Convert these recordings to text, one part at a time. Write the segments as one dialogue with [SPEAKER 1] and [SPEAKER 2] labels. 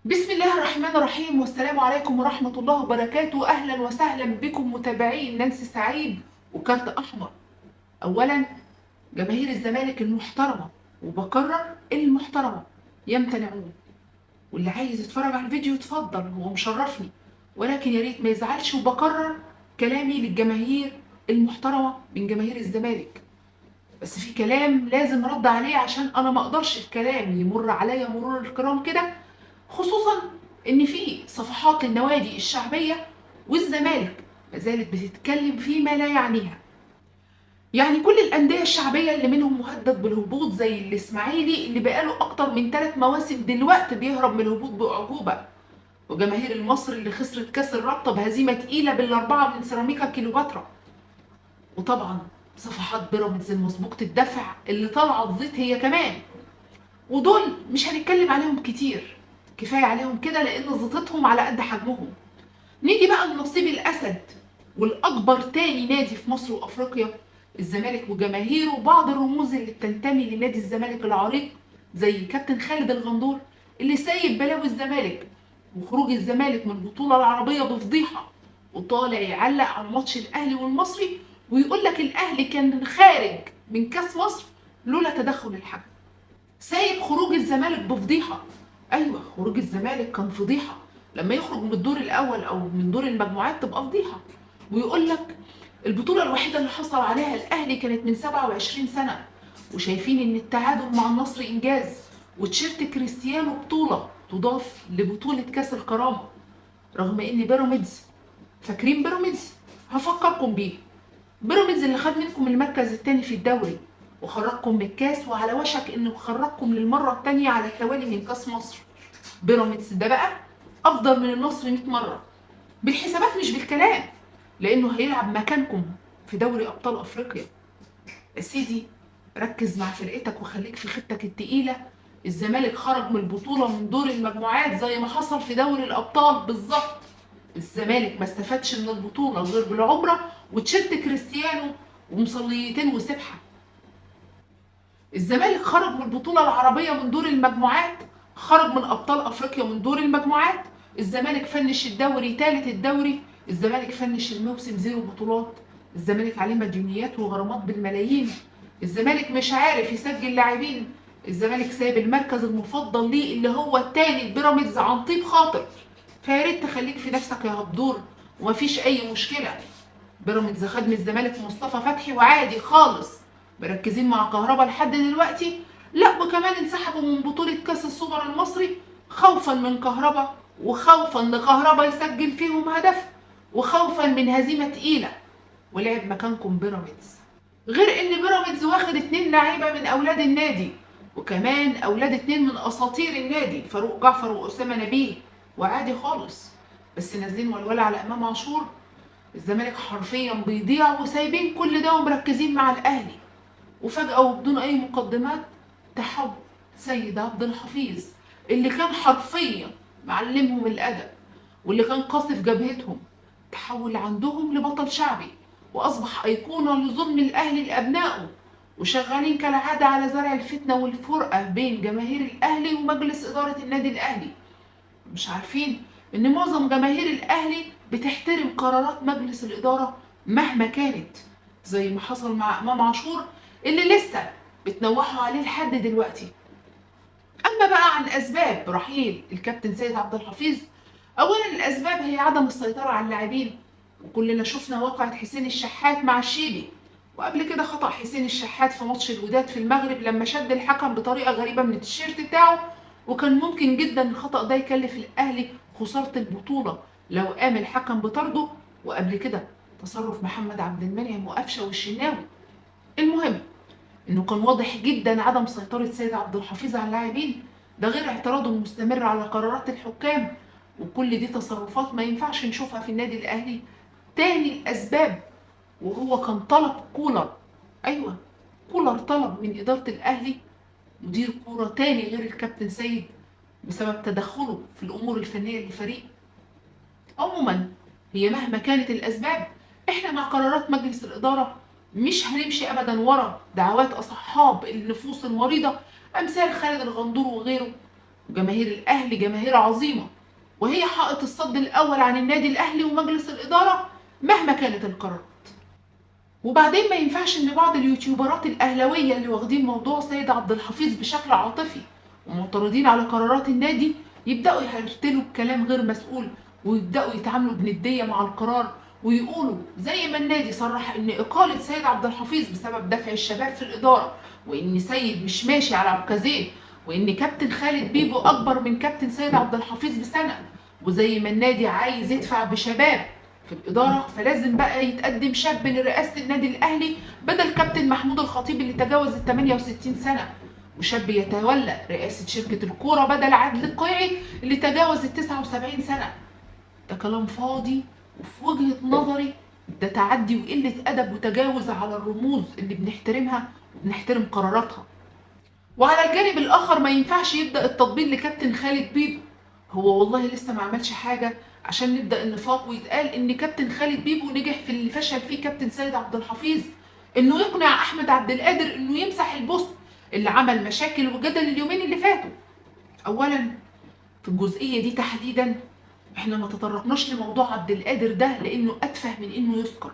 [SPEAKER 1] بسم الله الرحمن الرحيم، والسلام عليكم ورحمة الله وبركاته. أهلا وسهلا بكم متابعين نانسي سعيد وكارت أحمر. أولا جماهير الزمالك المحترمة، وبكرر المحترمة، يمتنعون، واللي عايز يتفرج على الفيديو يتفضل، هو مشرفني، ولكن يا ريت ما يزعلش. وبكرر كلامي للجماهير المحترمة من جماهير الزمالك، بس في كلام لازم رد عليه عشان انا ما اقدرش الكلام يمر عليا مرور الكرام كده، خصوصا ان في صفحات للنوادي الشعبية والزمالك ما زالت بتتكلم فيما لا يعنيها. يعني كل الاندية الشعبية اللي منهم مهدد بالهبوط زي الاسماعيلي اللي بقاله اكتر من 3 مواسم دلوقتي بيهرب من الهبوط باعجوبه، وجماهير المصري اللي خسرت كاس الرابطة بهزيمة تقيلة بال4 من سيراميكا كيلوباترا، وطبعا صفحات بيراميدز المسبوقة الدفع اللي طالعه تزيط هي كمان. ودول مش هنتكلم عليهم كتير، كفاية عليهم كده لان زيطتهم على قد حجمهم. نيجي بقى لنصيب الاسد والاكبر تاني نادي في مصر وافريقيا، الزمالك وجماهيره وبعض الرموز اللي بتنتمي لنادي الزمالك العريق زي كابتن خالد الغندور اللي سايب بلاوي الزمالك وخروج الزمالك من البطولة العربية بفضيحه، وطالع يعلق على ماتش الاهلي والمصري ويقول لك الاهلي كان خارج من كاس مصر لولا تدخل الحكم. سايب خروج الزمالك بفضيحه. ايوه، خروج الزمالك كان فضيحة، لما يخرج من الدور الاول او من دور المجموعات تبقى فضيحة. ويقول لك البطولة الوحيدة اللي حصل عليها الاهلي كانت من 27 سنة، وشايفين ان التعادل مع النصر انجاز، وتيشيرت كريستيانو بطوله تضاف لبطولة كاس الكرامة. رغم ان بيراميدز، فاكرين بيراميدز؟ هفكركم بيه، بيراميدز اللي خد منكم المركز الثاني في الدوري وخرجكم من الكاس، وعلى وشك انه يخرجكم للمرة الثانية على التوالي من كاس مصر. بيراميدز ده بقى افضل من النصر 100 مرة بالحسابات مش بالكلام، لانه هيلعب مكانكم في دوري ابطال افريقيا. يا سيدي ركز مع فرقتك وخليك في خطتك التقيله. الزمالك خرج من البطولة من دور المجموعات زي ما حصل في دوري الابطال بالظبط. الزمالك ما استفادش من البطولة غير بالعمرة وتيشيرت كريستيانو ومصليتين وسبحه. الزمالك خرج من البطولة العربية من دور المجموعات، خرج من ابطال افريقيا من دور المجموعات. الزمالك finish الدوري ثالث الدوري، الزمالك finish الموسم 0 بطولات. الزمالك عليه مديونيات وغرامات بالملايين. الزمالك مش عارف يسجل لاعبين. الزمالك سايب المركز المفضل ليه اللي هو الثاني البيراميدز عن طيب خاطر. فيا ريت تخليك في نفسك يا هبدور ومفيش اي مشكلة. بيراميدز خد من الزمالك مصطفى فتحي وعادي خالص، مركزين مع كهربا لحد دلوقتي. لا وكمان انسحبوا من بطولة كاس السوبر المصري خوفا من كهربا، وخوفا لكهربا يسجل فيهم هدف، وخوفا من هزيمة تقيلة، ولعب مكانكم بيراميدز. غير ان بيراميدز واخد 2 لاعيبة من اولاد النادي، وكمان اولاد 2 من اساطير النادي فاروق جعفر واسامة نبيه، وعادي خالص، بس نازلين ولوله على امام عاشور. الزمالك حرفيا بيضيع وسايبين كل ده ومركزين مع الاهلي. وفجأة وبدون أي مقدمات تحول سيد عبد الحفيظ اللي كان حرفيا معلمهم الأدب واللي كان قاصف جبهتهم، تحول عندهم لبطل شعبي وأصبح أيقونة لظلم الأهلي لأبنائه، وشغالين كالعادة على زرع الفتنة والفرقة بين جماهير الأهلي ومجلس إدارة النادي الأهلي. مش عارفين إن معظم جماهير الأهلي بتحترم قرارات مجلس الإدارة مهما كانت، زي ما حصل مع إمام عاشور اللي لسه بتنوحوا عليه لحد دلوقتي. اما بقى عن اسباب رحيل الكابتن سيد عبد الحفيظ، اولا الاسباب هي عدم السيطرة على اللاعبين، وكلنا شفنا واقعه حسين الشحات مع الشيبي، وقبل كده خطأ حسين الشحات في ماتش الوداد في المغرب لما شد الحكم بطريقة غريبة من التيشيرت بتاعه، وكان ممكن جدا الخطأ ده يكلف الاهلي خسارة البطولة لو قام الحكم بطرده. وقبل كده تصرف محمد عبد المنعم وقفشه والشناوي. المهم انه كان واضح جدا عدم سيطرة سيد عبد الحفيظ على اللاعبين، ده غير اعتراضه المستمر على قرارات الحكام، وكل دي تصرفات ما ينفعش نشوفها في النادي الاهلي. تاني الاسباب وهو كان طلب كولر، ايوه كولر طلب من ادارة الاهلي مدير كورة تاني غير الكابتن سيد بسبب تدخله في الامور الفنية للفريق. عموما هي مهما كانت الاسباب احنا مع قرارات مجلس الادارة مش هنمشي ابدا ورا دعوات اصحاب النفوس المريضة امثال خالد الغندور وغيره. وجماهير الأهلي جماهير عظيمة، وهي حائط الصد الأول عن النادي الأهلي ومجلس الإدارة مهما كانت القرارات. وبعدين ما ينفعش إن بعض اليوتيوبرات الأهلاوية اللي واخدين موضوع سيد عبد الحفيظ بشكل عاطفي ومعترضين على قرارات النادي يبدأوا يهرتلوا بكلام غير مسؤول، ويبدأوا يتعاملوا بندية مع القرار، ويقولوا زي ما النادي صرح إن إقالة سيد عبد الحفيظ بسبب دفع الشباب في الإدارة، وإن سيد مش ماشي على عكازين، وإن كابتن خالد بيبو أكبر من كابتن سيد عبد الحفيظ بسنة، وزي ما النادي عايز يدفع بشباب في الإدارة فلازم بقى يتقدم شاب لرئاسة النادي الأهلي بدل كابتن محمود الخطيب اللي تجاوز ال 68 سنة، وشاب يتولى رئاسة شركة الكورة بدل عادل القيعي اللي تجاوز ال 79 سنة. ده كلام فاضي، وفي وجهة نظري ده تعدي وقلة أدب وتجاوز على الرموز اللي بنحترمها وبنحترم قراراتها. وعلى الجانب الآخر ما ينفعش يبدأ التطبيل لكابتن خالد بيبو، هو والله لسه ما عملش حاجة عشان نبدأ النفاق ويتقال إن كابتن خالد بيبو نجح في اللي فشل فيه كابتن سيد عبد الحفيظ، إنه يقنع أحمد عبد القادر إنه يمسح البوست اللي عمل مشاكل وجدل اليومين اللي فاتوا. أولا في الجزئية دي تحديدا احنا ما تطرقناش لموضوع عبد القادر ده لأنه أتفه من إنه يذكر،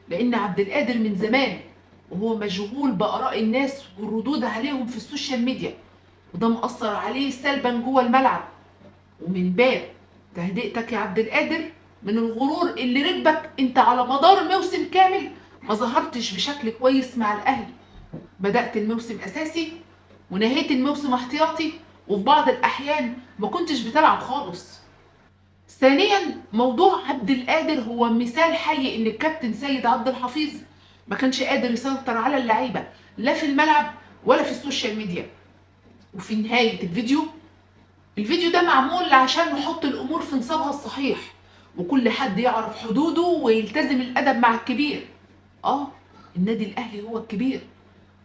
[SPEAKER 1] لأن عبد القادر من زمان وهو مشغول بآراء الناس والردود عليهم في ال social media، وده مأثر عليه سلبا جوه الملعب. ومن باب تهدئتك يا عبد القادر من الغرور اللي ركبك انت على مدار موسم كامل ما ظهرتش بشكل كويس مع الاهلي، بدأت الموسم اساسي ونهيت الموسم احتياطي، وفي بعض الاحيان ما كنتش بتلعب خالص. ثانيا موضوع عبد القادر هو مثال حي ان الكابتن سيد عبد الحفيظ ما كانش قادر يسيطر على اللعيبة لا في الملعب ولا في ال social media. وفي نهاية الفيديو ده معمول عشان نحط الامور في نصابها الصحيح، وكل حد يعرف حدوده ويلتزم الادب مع الكبير. النادي الاهلي هو الكبير،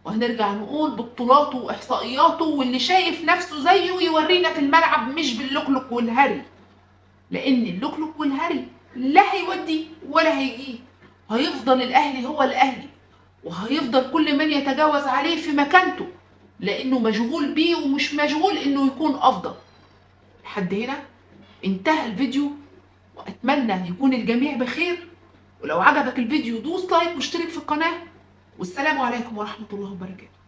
[SPEAKER 1] وهنرجع نقول ببطولاته واحصائياته، واللي شايف نفسه زيه يورينا في الملعب مش باللقلق والهري، لان اللقلق والهري لا هيودي ولا هيجي. هيفضل الاهلي هو الاهلي، وهيفضل كل من يتجاوز عليه في مكانته لانه مشغول بيه ومش مشغول انه يكون افضل. لحد هنا انتهى الفيديو، واتمنى يكون الجميع بخير. ولو عجبك الفيديو دوس like واشترك في القناة، والسلام عليكم ورحمة الله وبركاته.